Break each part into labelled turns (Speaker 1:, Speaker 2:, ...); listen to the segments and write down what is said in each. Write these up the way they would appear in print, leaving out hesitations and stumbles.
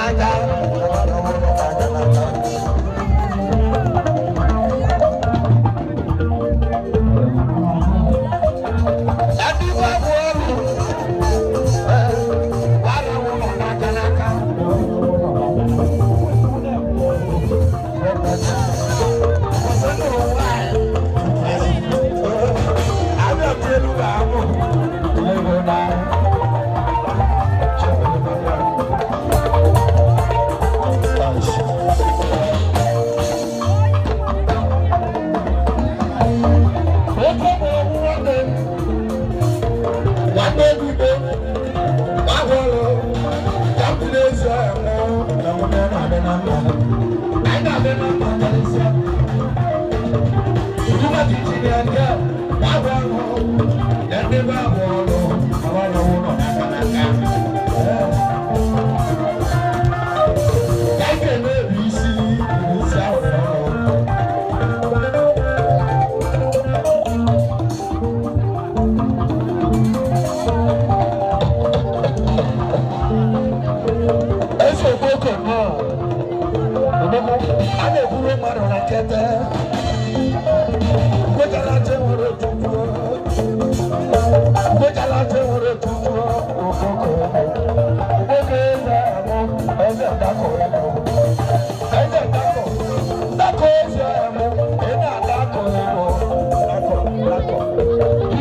Speaker 1: n'aka. N'aka n'aka. Ndị bụ abụ ọrụ, gbara ụlọ n'aka n'aka. Eze okoko náà, a na-ekwuru mmadụ na nkete. Gbejala je nwere tutu, gbejala je nwere tutu okoko. Oge eze ahụ, eze ndakọ ego. Eze ndakọ, ndakọ eze ahụ, ị na-adakọ ego, ndakọ, ndakọ.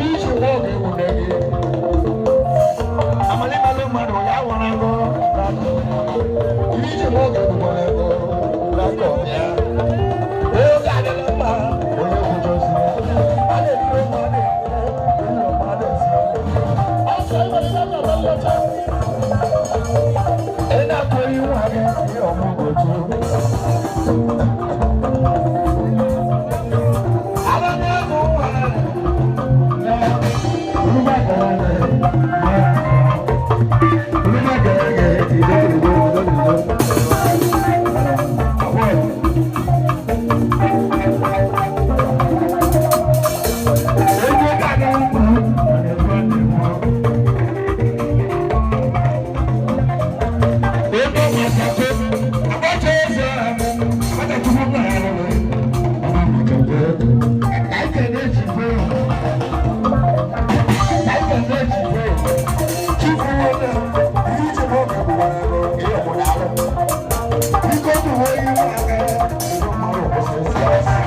Speaker 1: Iji nwa oge egwu gị. Amalimalụ mmadụ ya nwere ego, ndakọ. Iji nwa oge egwu ego, ndakọ ya. Oge adịla mma, onye kwujozi ya. A na-eburu mmadụ ụlọ mmadụ esi. Ị na-akụ iwu ha gị ihe ọmụgwọ otu. Ala na-emu nwa ya. Orúkọ àgbàlagbà ya. Orúkọ àgbàlagbà ya ti dé ìlú ìlú ìlú. Àwọn ẹ̀. Ego ga-aga mkpu, mana ego na-enwe. Ego masako, abacha eze ahụ, abacha chukwu nna ya lụrụ. Ọma maka ego. Anyị ga na-ejikwa ya. Anyị ga na-ejikwa ya. Chukwu nwanne m, ihe iji m oge gbụgbara ego, ihe ọbụla alụ. Biko tụwa iwe aka, ndị mmadụ kwụsị isi asị.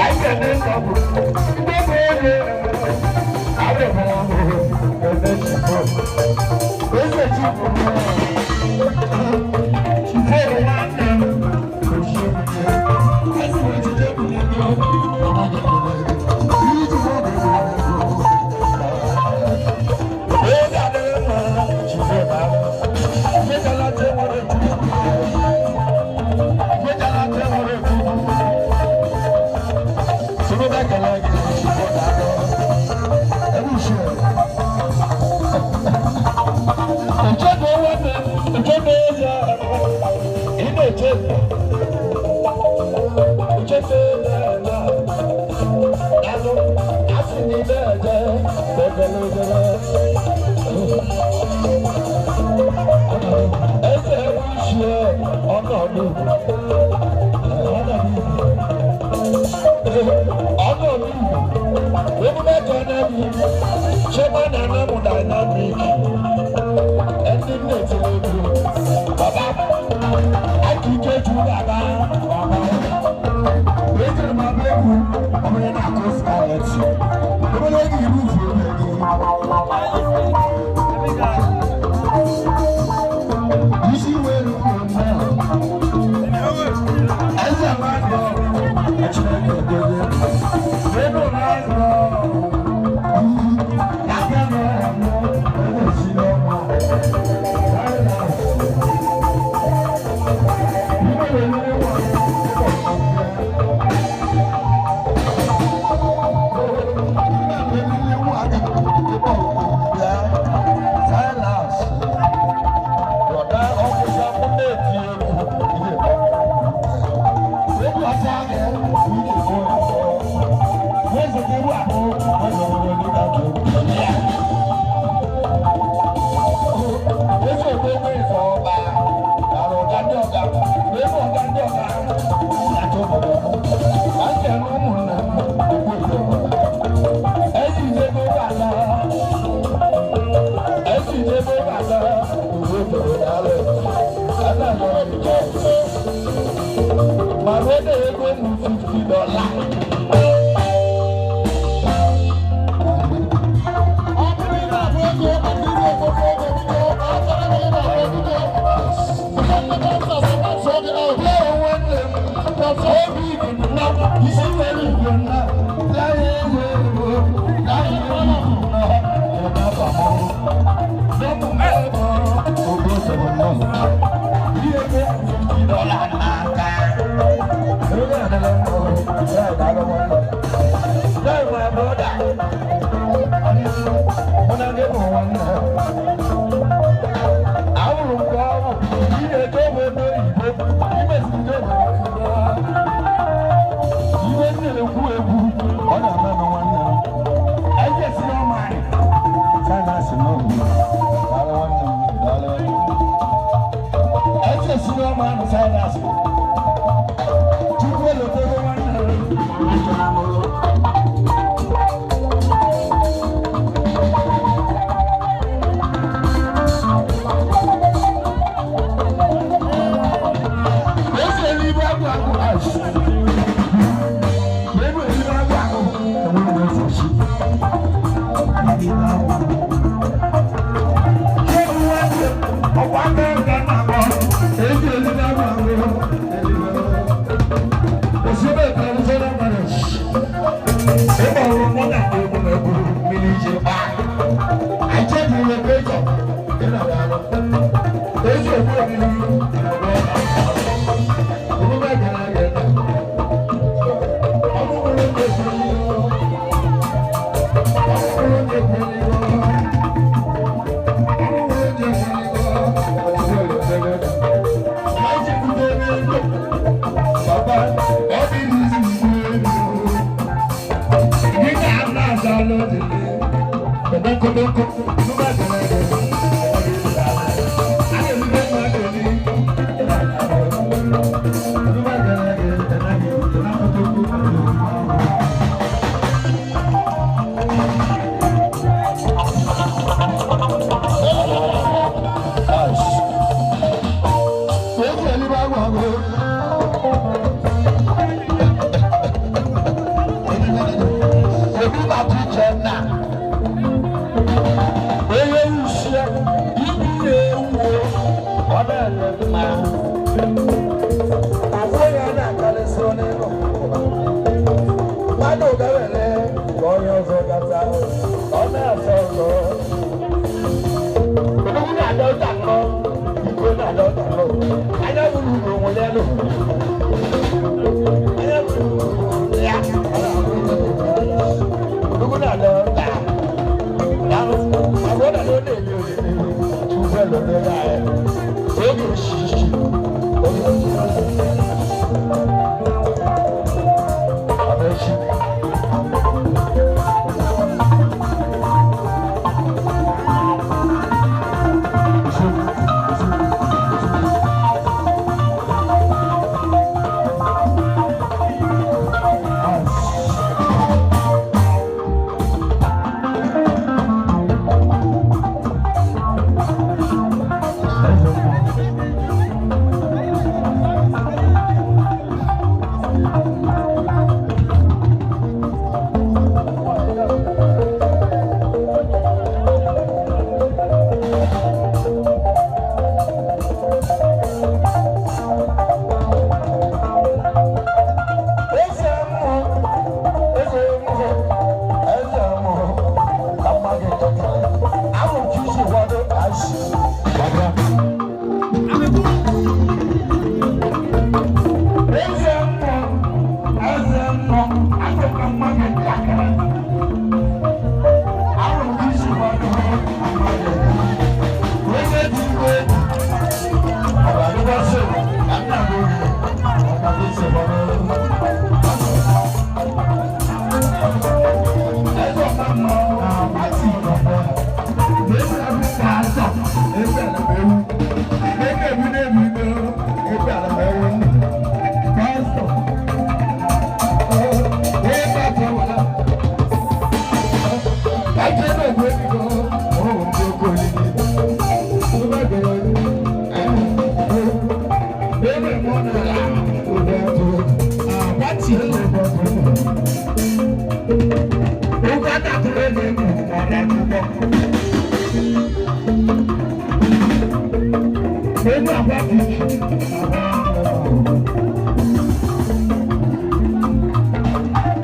Speaker 1: Anyị ga na-ese ndị bụ ego, adịghị ọhụrụ, eze chukwu. Eze chukwu chukwu nwanne m, ochi ezi m ejije bụ n'ebe ọma ga-eme. Ihe iji m oge gbụgbara ego. Oge adịghị mma, chukwu na-ahụ. Mechala je nwere chukwu. Mechala je nwere chukwu. Soro bá kẹlẹ kí n ṣe bọ́ dáadọ́. Ẹbí ṣe. Ìjọba owó mi, ìjọba ẹ̀yà inú ìjọba. Ìjọba ẹ̀yà dánú, a sì ní bẹ́ẹ̀ jẹ́ bẹ́ẹ̀ Ẹsẹ̀ ẹ̀rú ṣe ọ̀nà mi. Ọ̀nà mi. Ọ̀nà mi. Emume ka na mi, Chema na na mu dynamic, ẹni ní ètò egwu, bàbá, akíké ju bàbá, bàbá. Ètò ìmọ̀ abẹ́ egwu, ọmọ yẹn náà kó scarlet. Ebele gị iru fi ebe gị. Isi were ụlọ mma. Eze mmadụ, Chineke dozie. Ebe ụlọ azụ. M $50.
Speaker 2: Ọ bụrụ na abụ ego adịrị obodo ego, biko, achọrọ m ịna abụ, biko.
Speaker 1: Bịa nwanne m, obi igwe na isi nwere igwe na ya ego ego na ihe na ọba m. Ogo sọ̀rọ̀ náà. Ihe ego $50 n'aka. Onye adịla mma, ya adịla mma. Ya my brother. Mụ na gị bụ nwanne. Ahụrụ m ka ọ bụ ị na-eje obodo oyibo, imesiri obodo oyibo. Ihe m na-ekwu egwu, ọ na-eme m nwanne m. Anyị esi n'ọma anyị. China si n'obi. Daalụ nwanne m, daalụ. Anyị esi n'ọma anyị, China si. Chukwu elotego nwanne m. Achọrọ m ụlọ. Esi eluigwe agwụ agwụ ash. Ebe eluigwe agwụ agwụ, enweghị m ezi chi. Ọkwa aka nka na-akpọ, esi eluigwe agwụ agwụ, eluigwe. Osibe traditional marriage. Ịgba ọrụ mụ na egwu na egwu mmiri ji gbaa. Achebi location, ị na-alụ. Ezi okwu oriri, omume gara aga. Ọmụmụ ndị ekwere ọmụmụ ndị ekwere ọmụmụ ndị ekwere Baba, ọ dị n'izu elu. Gị na ana aza n'ọdịnihu. Kọdọkọdọkọ, omume gara aga. A na-erube mmadụ eri. Omume gara aga, anaghị anaghị. Ezi eluigwe agwụ agwụ. Obi maka uche nna. Onye usie, ibi ya ewu, ọ na-eme mma. Ofu onye na-akarịsị n'elu. Mmadụ gawere ka onye ọzọ gata, ọ na-asọ ọzọ. Odogwu na-ada ụta nnọọ, iko na-ada ụta nnọọ. Anya wuru uru onwe ya nụ. Anya wuru uru ya, ọ na-ahụ ihe. Odogwu na-ada ụta. Daalụ, agwọ na ọ na-eli olili, tupu elodere anyị. Oge osisi, oge osisi. Amechi. Eze mmụọ, eze mmụọ, eze mmụọ, ka mma gị tọtara. Ahụrụ m ka isi kwado asị. Gbagba. Eze mmụọ, eze mmụọ, ahụrụ ka mma gị takara. Ahụrụ m ka isi kwado mma gị. Onye dị igwe, ọ ga-adịkwasị ka nna gị obi, maka na isi kwado. Egwu aquatic.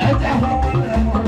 Speaker 1: Ẹja àwọn ọmọ ẹ̀rọ.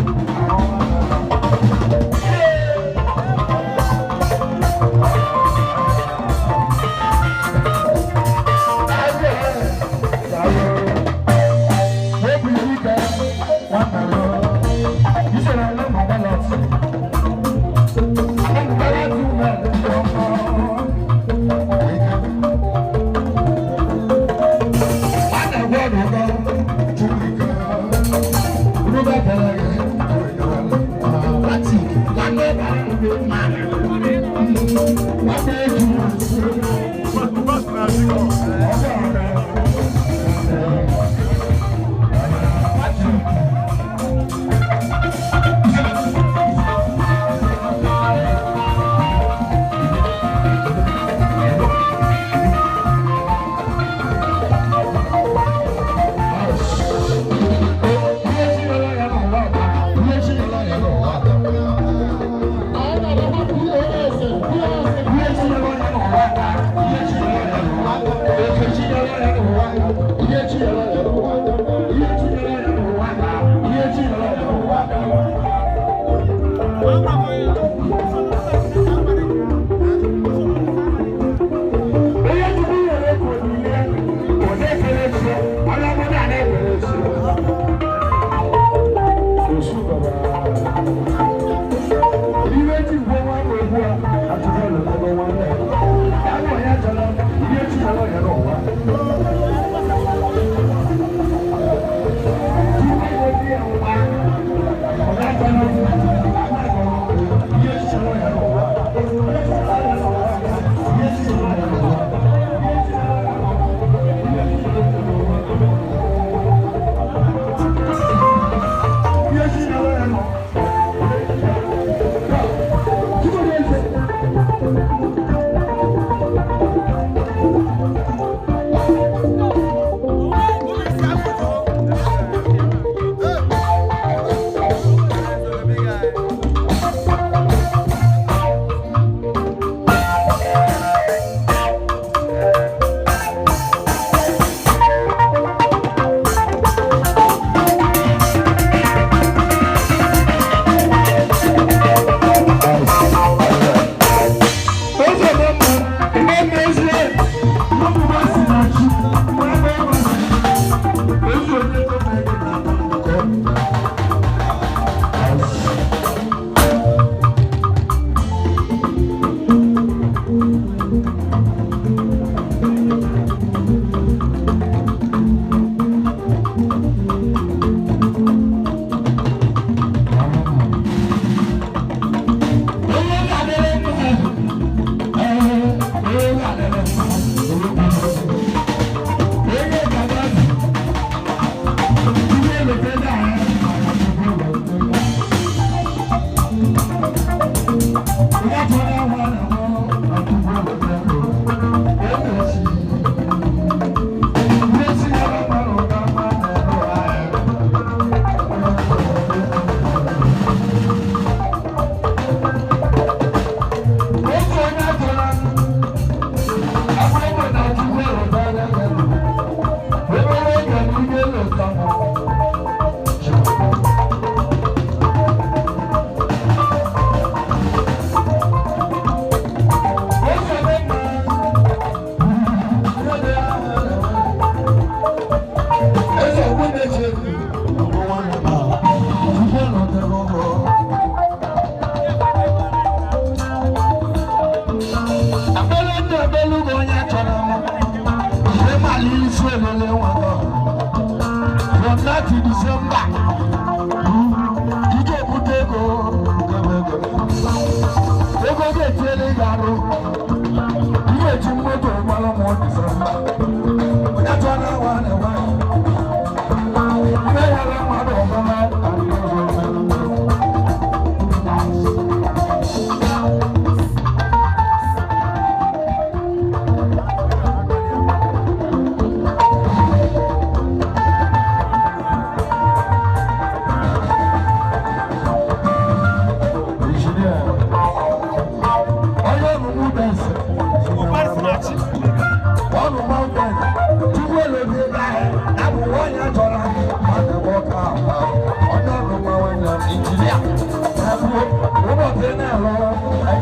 Speaker 1: Thank you.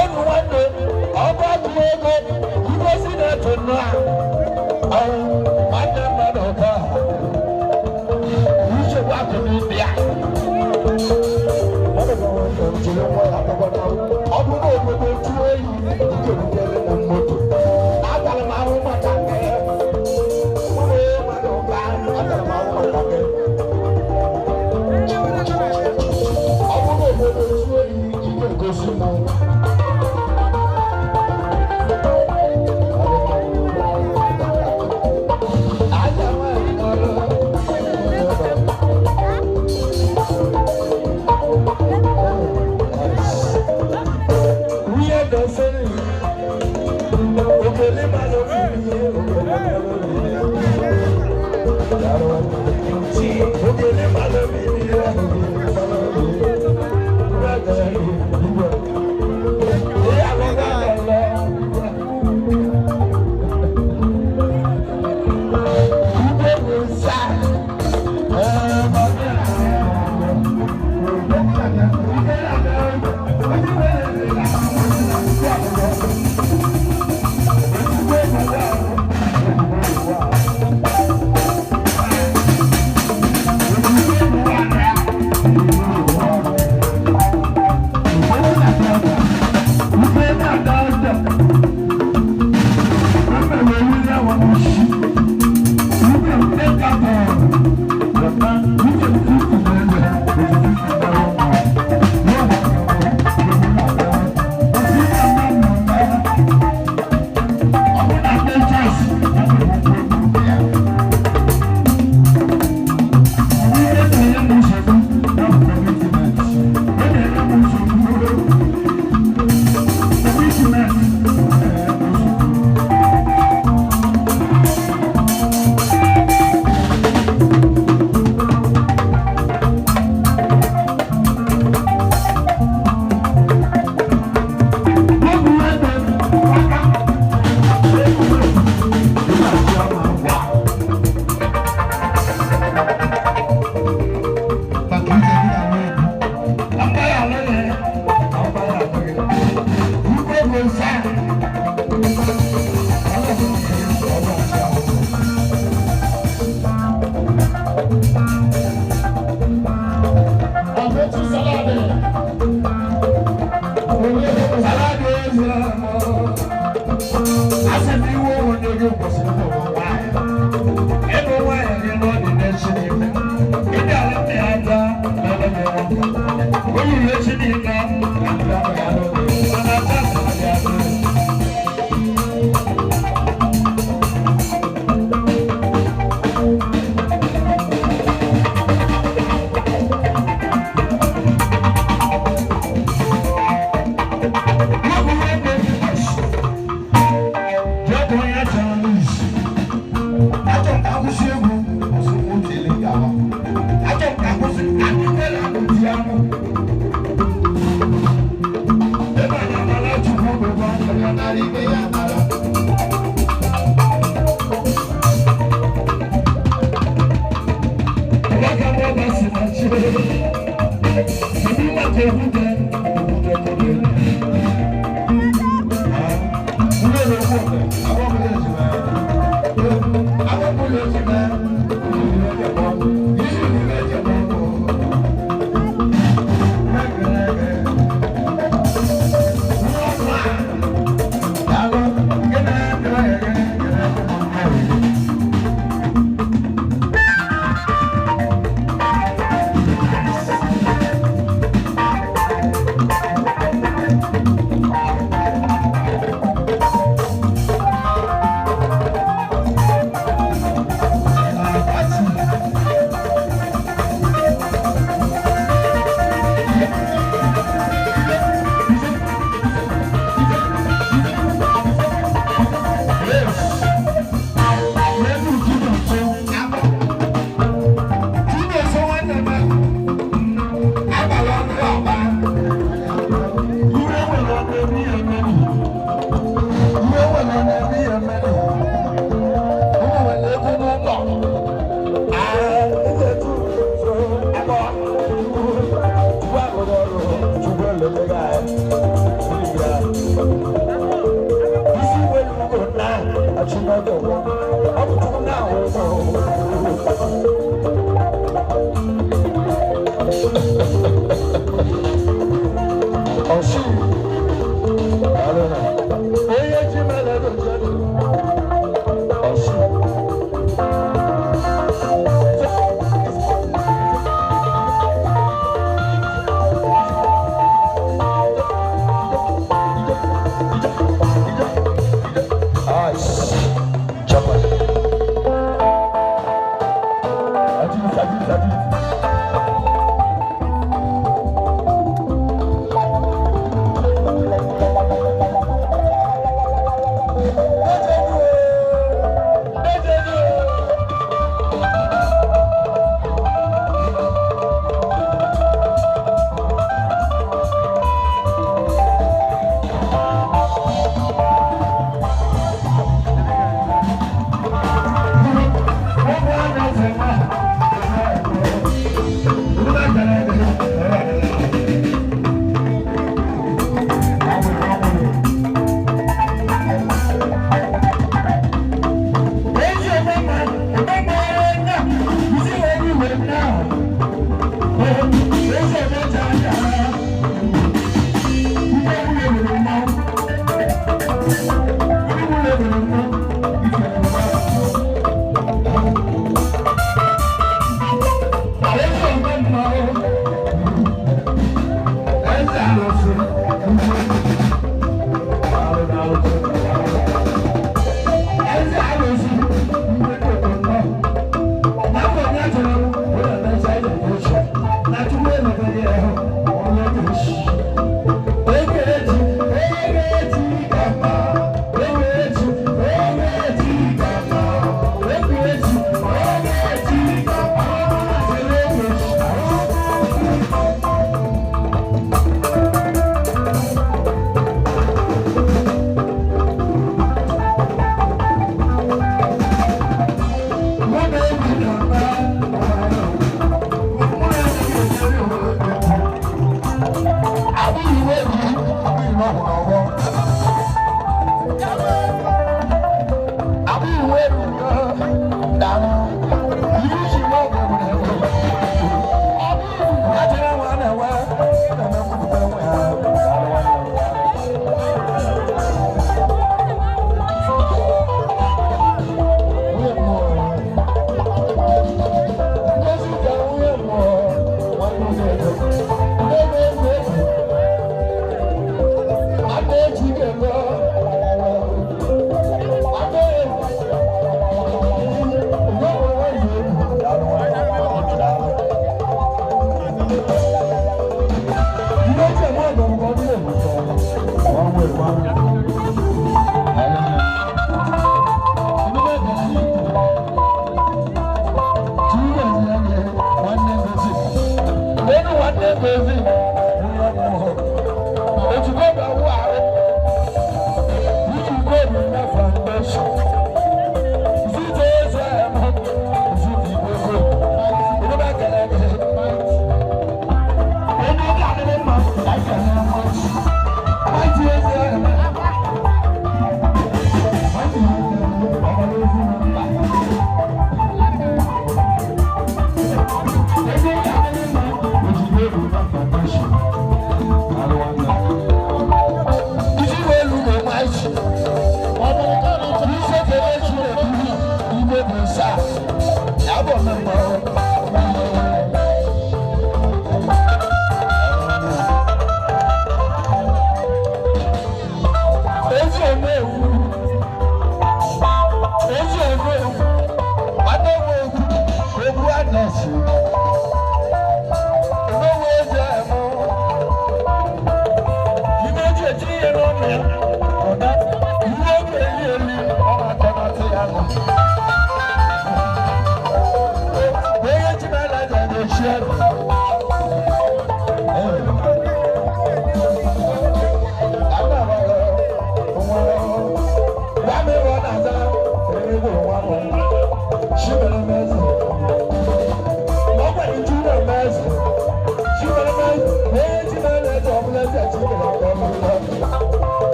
Speaker 1: Ọnụ nwanne, ọgụ atụrụ ego, igosi na-eto nnọọ a. Ọnwụ, nwanne mmadụ ụtọ a. Uche bụ akụ n'ime ya. Ọ dịka nwanne m jiri nwa ya akwụkwọ na ọ bụrụ na obodo tụọ oyi, ike butere na moto. Atara m ahụ maka nke ya. Ụmụ ya mmadụ ụka, atara m ahụ maka nke ya. Ọ bụrụ na obodo tụọ oyi, ike gosi m. n'ọgbọ. Ọ bụ Chukwu na-ahụ ụgwọ. Ọsị, onye ji mere ego njem. Ọsị. Ice. Chopper. Agility, agility, agility.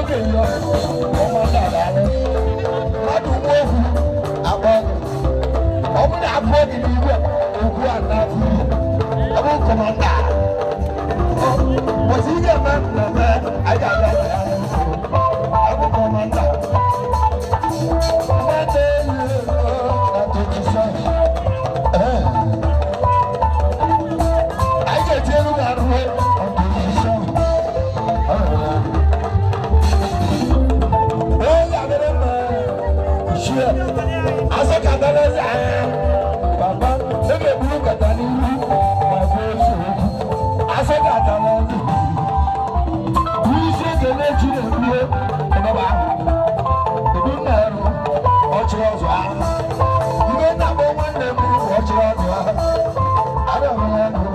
Speaker 1: Oge ya kọmanda daalụ. Mmadụ nwa okwu agba ọgụ. Ọ bụrụ na abụọ gị n'igwe okwu a na-afụ ihe. Ọ bụ kọmanda. Bọ̀sí ilé ẹ̀mẹ́ mmemme ayé àgbà ya n'ụzọ. Ọ bụ kọmanda. Kọmanda elu na 27. Anyị ga-eti elu na arụ on 27. Ee, ya mere mma. Iṣẹ́ asọ́kàtà lẹ́sẹ̀ ẹ̀. Bàbá ebe eburu nkata n'ihu ma bụ otu okwu. Asọ́kàtà lẹ́sẹ̀. Isi ekele chi na-ekwuo ọbaba. Ebu nna eru ọchịrị ọzọ ahụ. Ibe nna-akpọ nwanne m ọchịrị ọzọ ahụ. Abịa m ya ndụ.